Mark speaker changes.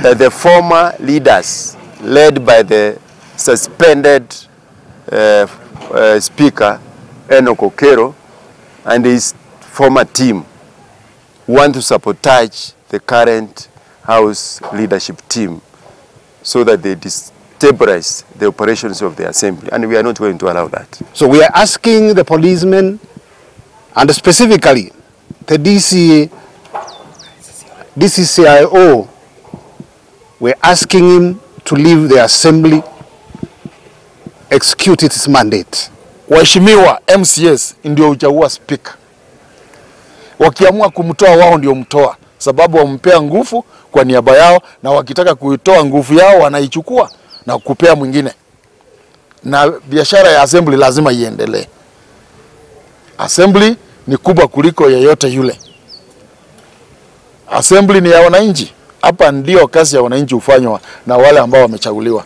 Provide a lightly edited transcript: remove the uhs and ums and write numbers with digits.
Speaker 1: That the former leaders, led by the suspended Speaker Enoch Okero and his former team, want to sabotage the current House leadership team so that they destabilize the operations of the Assembly, and we are not going to allow that.
Speaker 2: So we are asking the policemen, and specifically the DCCIO, we're asking him to leave the Assembly, execute its mandate.
Speaker 3: Waheshimiwa MCS ndio huchagua speaker. Wakiamua kumtoa wao ndio mtoa, sababu wampea nguvu kwa niaba yao, na wakitaka kuitoa nguvu yao wanaichukua na kupea mwingine. Na biashara ya Assembly lazima iendelee. Assembly ni kubwa kuliko yeyote yule. Assembly ni ya wananchi. Hapa ndio kazi ya wananchi hufanywa na wale ambao wamechaguliwa.